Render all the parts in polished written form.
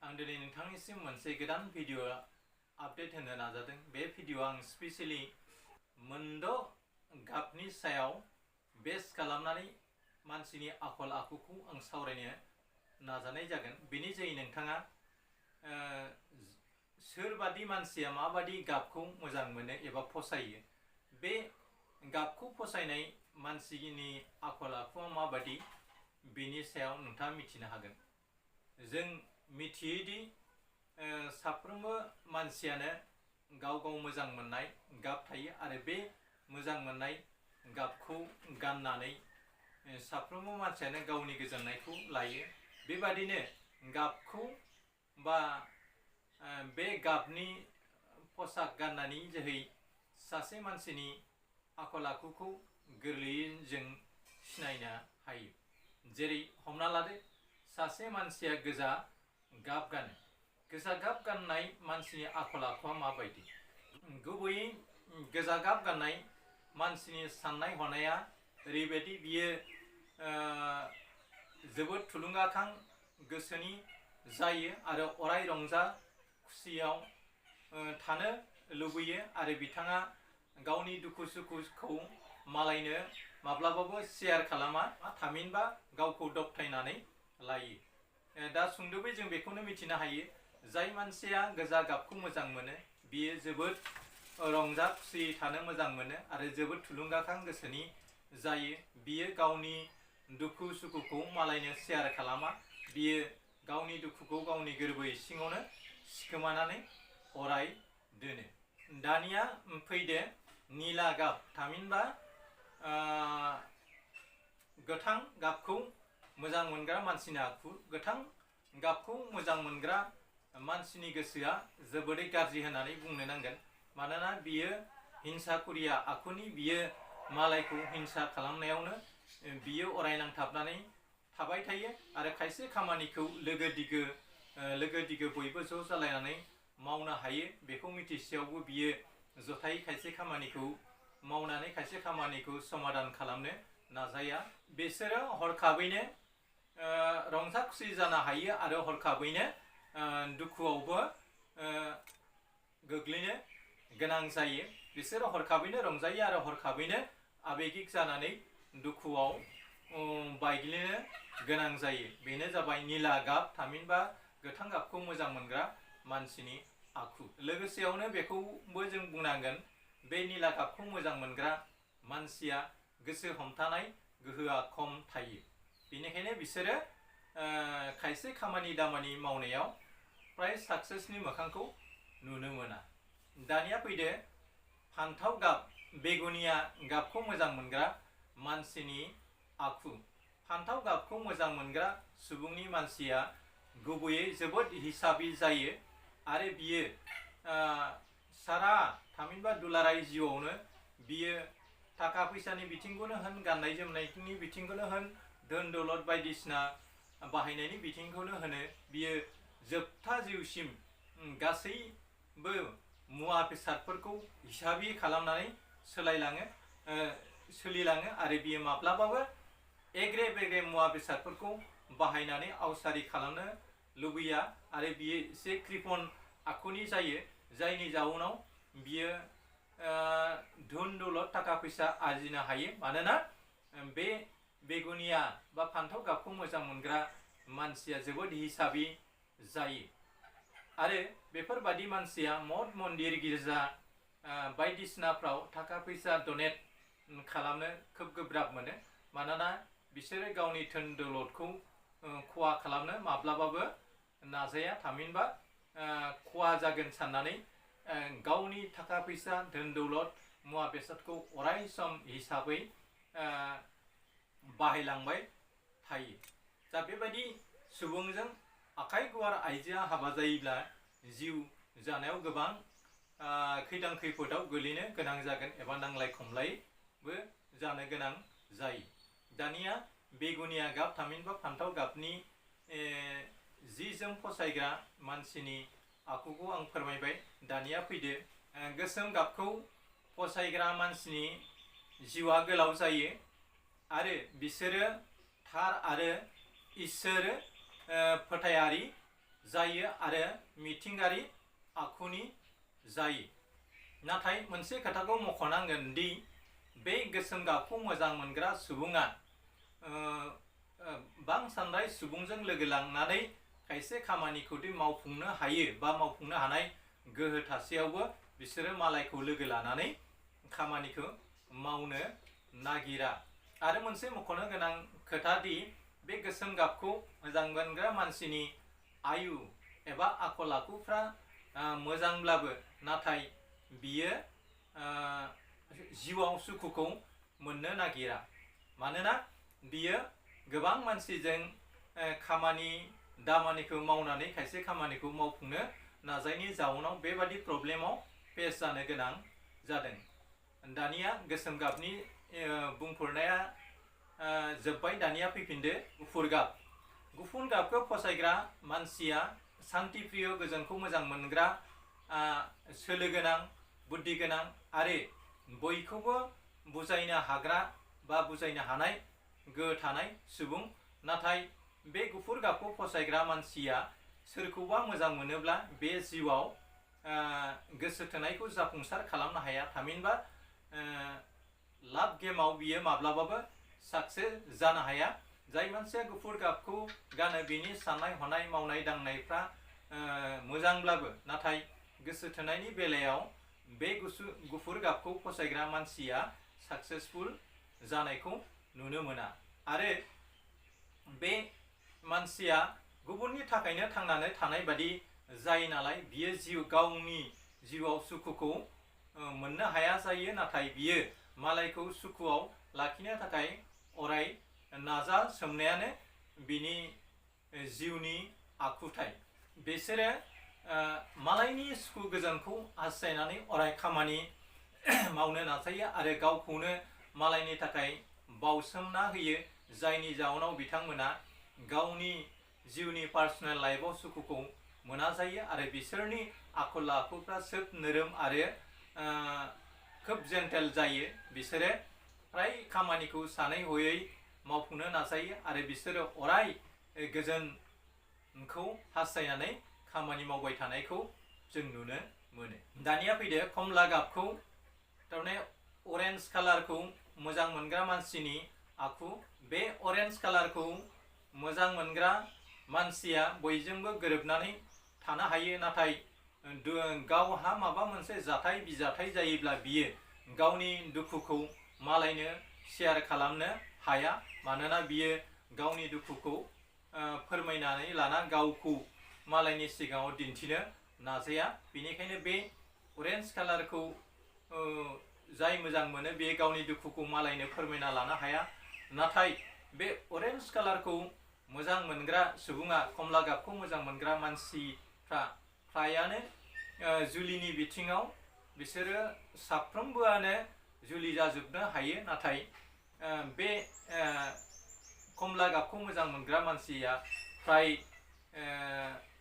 आं दिनै नोंथांनिसिम मोनसे गोदान भिडिअ आपडेट होनो नाजादों। बे भिडिअ आं स्पेसियली मोनद' गाबनि सायाव बेस खालामनानै मानसिनि आखल आखुखौ आं सावरायनो नाजानाय जागोन। बेनि जोहै नोंथाङा सोरबादि मानसिया माबादि गाबखौ मोजां मोनो एबा फसायो, बे गाबखौ फसायनाय मानसिनि आखल आखुआ माबादि, बेनि सायाव नोंथाङा मिथिनो हागोन। जों मिथियोदि साफ्रोमबो मानसियानो गाव गाव मोजां मोननाय गाब थायो आरो बे मोजां मोननाय गाबखौ गाननानै साफ्रोमबो मानसियानो गावनि गोजोननायखौ लायो। बेबादिनो गाबखौ बा बे गाबनि पसाक गाननायनि जोहै सासे मानसिनि आखल आखुखौ गोरलैयै जों सिनायनो हायो। जेरै हमना लादो, सासे मानसिया गोजा गाब गानो। गोजा गाब गाननाय मानसिनि आखल आखुआ माबायदि? गुबैयै गोजा गाब गाननाय मानसिनि साननाय हनाया ओरैबायदि, बियो जोबोद थुलुंगाखां गोसोनि जायो आरो अराय रंजा खुसियाव थानो लुबैयो आरो बिथाङा गावनि दुखु सुखुखौ मालायनो माब्लाबाबो शेयार खालामा, थामहिनबा गावखौ दबथायनानै लायो। दा सुंद'बै जों बेखौनो मिथिनो हायो, जाय मानसिया गोजा गाबखौ मोजां मोनो बियो जोबोद रंजा खुसियै थानो मोजां मोनो आरो जोबोद थुलुंगाखां गोसोनि जायो। बियो गावनि दुखु सुखुखौ मालायनो शेयार खालामा, बियो गावनि दुखुखौ गावनि गोरबो सिङावनो सिखोमानानै अराय दोनो। दानिया फैदो निला गाब, थामहिनबा गोथां गाबखौ मोजां मोनग्रा मानसिनि आखु। गोथां गाबखौ मोजां मोनग्रा मानसिनि गोसोआ जोबोरै गाज्रि होननानै बुंनो नांगोन। मानोना बियो हिंसाकुरिया आखुनि, बियो मालायखौ हिंसा खालामनायावनो बियो अराय नांथाबनानै थाबाय थायो आरो खायसे खामानिखौ लोगो दिगो बयबो ज' जालायनानै मावनो हायो बेखौ मिथिसेयावबो बियो जथायै खायसे खामानिखौ मावनानै खायसे खामानिखौ समाधान खालामनो नाजाया। बिसोरो हरखाबैनो रंजा खुसि जानो हायो आरो हरखाबैनो दुखुआवबो गोग्लैनो गोनां जायो। बिसोरो हरखाबैनो रंजायो आरो हरखाबैनो आबेगिक जानानै दुखुआव बायग्लिनो गोनां जायो। बेनो जाबाय निला गाब, थामहिनबा गोथां गाबखौ मोजां मोनग्रा मानसिनि आखु। लोगोसेयावनो बेखौबो जों बुंनांगोन, बे निला गाबखौ मोजां मोनग्रा मानसिया गोसो हमथानाय गोहोआ खम थायो। बेनिखायनो बिसोरो खायसे खामानि दामानि मावनायाव फ्राय साक्सेसनि मोखांखौ नुनो मोना। दानिया फैदो फान्थाव गाब, बेगुनिया गाबखौ मोजां मोनग्रा मानसिनि आखु। फान्थाव गाबखौ मोजां मोनग्रा सुबुंनि मानसिया गुबैयै जोबोद हिसाबि जायो आरो बियो सारा थामहिनबा दुलाराय जिउआवनो बियो थाखा फैसानि बिथिंखौनो होन, गाननाय जोमनायनि बिथिंखौनो होन, धोन दौलत बायदिसिना बाहायनायनि बिथिंखौनो होनो, बियो जोबथा जिउसिम गासैबो मुवा बेसादफोरखौ हिसाबि खालामनानै सोलिलाङो आरो बियो माब्लाबाबो एग्रे बेग्रे मुवा बेसादफोरखौ बाहायनानै आवसारि खालामनो लुबैया आरो बियो एसे कृपन आखुनि जायो, जायनि जाउनाव बियो धोन दौलत थाखा फैसा आरजिनो हायो। मानोना बे बेगुनिया बा फान्थाव गाबखौ मोजां मोनग्रा मानसिया जोबोद हिसाबि जायो आरो बेफोरबादि मानसिया मठ मन्दिर गिर्जा बायदिसिनाफ्राव थाखा फैसा डनेट खालामनो खोब गोब्राब मोनो। मानोना बिसोरो गावनि धोन दौलतखौ खहा खालामनो माब्लाबाबो नाजाया, थामहिनबा खहा जागोन साननानै गावनि थाखा फैसा धोन दौलत मुवा बेसादखौ अराय सम हिसाबै बाहायलांबाय थायो। दा बेबायदि सुबुंजों आखाइ गुवार आइजोआ हाबा जायोब्ला जिउ जानायाव गोबां खैदां खैफोदाव गोलैनो गोनां जागोन एबा नांलाय खमलायबो जानो गोनां जायो। दानिया बेगुनिया गाब, थामहिनबा फान्थाव गाबनि जि जोम फसायग्रा मानसिनि आखुखौ आं फोरमायबाय। दानिया फैदो गोसोम गाबखौ फसायग्रा मानसिनि जिउआ गोलाव जायो आरो बिसोरो थार आरो इसोर फोथायारि जायो आरो मिथिंगायारि आखुनि जायो। नाथाय मोनसे खोथाखौ मख'नांगोन दि बे गोसोम गाबखौ मोजां मोनग्रा सुबुङा बांसानद्राय सुबुंजों लोगो लांनानै खायसे खामानिखौदि मावफुंनो हायो बा मावफुंनो हानाय गोहो थासेयावबो बिसोरो मालायखौ लोगो लानानै खामानिखौ मावनो नागिरा। आरो मोनसे मख'नो गोनां खोथा दि बे गोसोम गाबखौ मोजां मोनग्रा मानसिनि आयु एबा आखल आखुफ्रा मोजांब्लाबो नाथाय बियो जिउआव सुखुखौ मोननो नागिरा। मानोना बियो गोबां मानसिजों खामानि दामानिखौ मावनानै खायसे खामानिखौ मावफुंनो नाजायनि जाउनाव बेबादि प्रब्लेमाव फेस जानो गोनां जादों। दानिया गोसोम गाबनि बुंफोरनाया जोब्बाय। दानिया फैफिनदो गुफुर गाब। गुफुर गाबखौ फसायग्रा मानसिया शान्तिप्रिय, गोजोनखौ मोजां मोनग्रा, सोलो गोनां, बुद्धि गोनां आरो बयखौबो बुजायनो हाग्रा बा बुजायनो हानाय गोहो थानाय सुबुं। नाथाय बे गुफुर गाबखौ फसायग्रा मानसिया सोरखौबा मोजां मोनोब्ला बे जिउआव गोसो थोनायखौ जाफुंसार खालामनो हाया। थामहिनबा लाभ गेमाव बियो माब्लाबाबो साक्सेस जानो हाया। जाय मानसिया गुफुर गाबखौ गानो बिनि साननाय हनाय मावनाय दांनायफ्रा मोजांब्लाबो नाथाय गोसो थोनायनि बेलायाव बे गुफुर गाबखौ फसायग्रा मानसिया साक्सेसफुल जानायखौ नुनो मोना। आरो बे मानसिया गुबुननि थाखायनो थांनानै थानाय बादि जायो नालाय बियो गावनि जिउआव सुखुखौ मोननो हाया जायो। नाथाय बियो मालायखौ सुखुआव लाखिनो थाखाय अराय नाजासोमनायानो बिनि जिउनि आखुथाय। बिसोरो मालायनि सुखु गोजोनखौ हास्थायनानै अराय खामानि मावनो नाजायो आरो गावखौनो मालायनि थाखाय बावसोमना होयो। जायनि जाउनाव बिथांमोना गावनि जिउनि पार्सनेल लाइफआव सुखुखौ मोना जायो आरो बिसोरनि आखल आखुफ्रा सोब नोरोम आरो खोब जेन्टेल जायो। बिसोरो फ्राय खामानिखौ सानै हयै मावफुंनो नाजायो आरो बिसोरो अराय गोजोनखौ हास्थायनानै खामानि मावबाय थानायखौ जों नुनो मोनो। दानिया फैदो कमला गाबखौ थारमाने अरेन्ज कालारखौ मोजां मोनग्रा मानसिनि आखु। बे अरेन्ज कालारखौ मोजां मोनग्रा मानसिया बयजोंबो गोरोबनानै थानो हायो। नाथाय गावहा माबा मोनसे जाथाय बिजाथाय जायोब्ला बियो गावनि दुखुखौ मालायनो शेयार खालामनो हाया। मानोना बियो गावनि दुखुखौ फोरमायनानै लाना गावखौ मालायनि सिगाङाव दिन्थिनो नाजाया। बेनिखायनो बे अरेन्ज कालारखौ जाय मोजां मोनो बे गावनि दुखुखौ मालायनो फोरमायना लानो हाया। नाथाय बे अरेन्ज कालारखौ मोजां मोनग्रा सुबुङा, कमला गाबखौ मोजां मोनग्रा मानसिफ्रा फ्रायानो जुलिनि बिथिङाव बिसोरो साफ्रोमबोआनो जुलि जाजोबनो हायो। नाथाय बे कमला गाबखौ मोजां मोनग्रा मानसिया फ्राय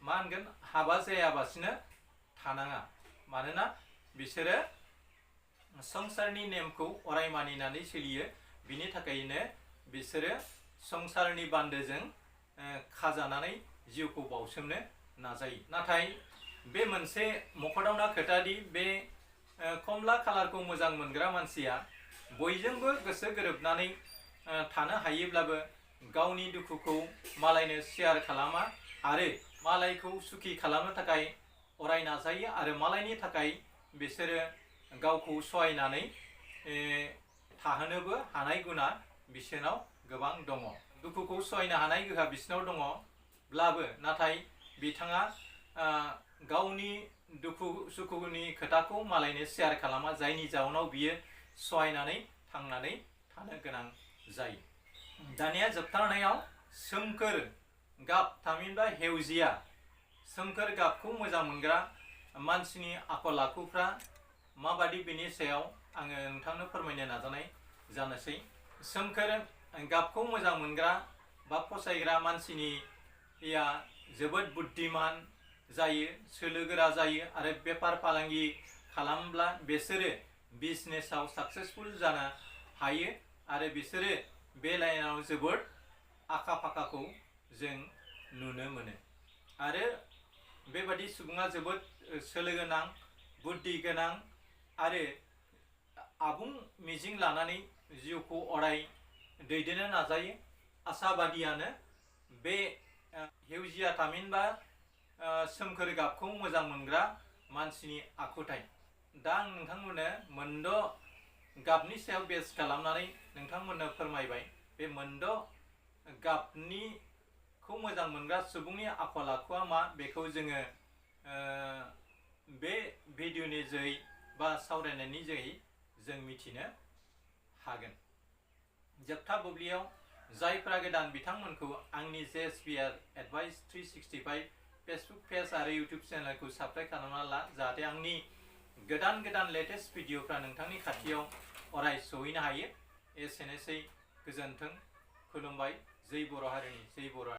मा होनगोन हाबा जायाबासिनो थानाङा। मानोना बिसोरो संसारनि नेमखौ अराय मानिनानै सोलियो। बिनि थाखायनो बिसोरो संसारनि बान्दोजों खाजानानै जिउखौ बावसोमनो नाजायो। नाथाय बे मोनसे मख'थावना खोथा दि बे कमला कालारखौ मोजां मोनग्रा मानसिया बयजोंबो गोसो गोरोबनानै थानो हायोब्लाबो गावनि दुखुखौ मालायनो शेयार खालामा आरो मालायखौ सुखि खालामनो थाखाय अराय नाजायो आरो मालायनि थाखाय बिसोरो गावखौ सहायनानै थाहोनोबो हानाय गुना बिसोरनाव गोबां दङ। दुखुखौ सहायनो हानाय गोहोआ बिसोरनाव दङब्लाबो नाथाय बिथाङा गावनि दुखु सुखुनि खोथाखौ मालायनो शेयार खालामा। जायनि जाउनाव बियो सहायनानै थांनानै थानो गोनां जायो। दानिया जोबथारनायाव सोमखोर गाब, थामहिनबा हेवजिया सोमखोर गाबखौ मोजां मोनग्रा मानसिनि आखल आखुफ्रा माबादि बेनि सायाव आङो नोंथांनो फोरमायनो नाजानाय जानोसै। सोमखोर गाबखौ मोजां मोनग्रा बा फसायग्रा मानसिनिया जोबोद बुद्धिमान जायो, सोलो गोरा जायो आरो बेफार फालांगि खालामब्ला बिसोरो बिजनेसाव साक्सेसफुल जानो हायो आरो बिसोरो बे लाइनाव जोबोद आखा फाखाखौ जों नुनो मोनो। आरो बेबादि सुबुङा जोबोद सोलो गोनां, बुद्धि गोनां आरो आबुं मिजिं लानानै जिउखौ अराय दैदेननो नाजायो। आसाबादियानो बे हेवजिया थामहिनबा सोमखोर गाबखौ मोजां मोनग्रा मानसिनि आखुथाय। दा आं नोंथांमोननो मोनद' गाबनि सायाव बेस खालामनानै नोंथांमोननो फोरमायबाय। बे मोनद' गाबनिखौ मोजां मोनग्रा सुबुंनि आखल आखुआ मा बेखौ जोङो बे भिडिअनि जोहै बा सावरायनायनि जोहै जों मिथिनो हागोन। जोबथा बुब्लियाव जायफ्रा गोदान बिथांमोनखौ आंनि JSPR एडभाइस 365 फेसबुक पेज आरो इउटिउब चेनेलखौ साबस्क्राइब खालामना ला, जाहाथे आंनि गोदान लेटेस्ट भिडिअफ्रा नोंथांनि खाथियाव अराय सहैनो हायो। एसेनोसै, गोजोन्थों, खुलुमबाय। जै बर' हारिनि, जै बर'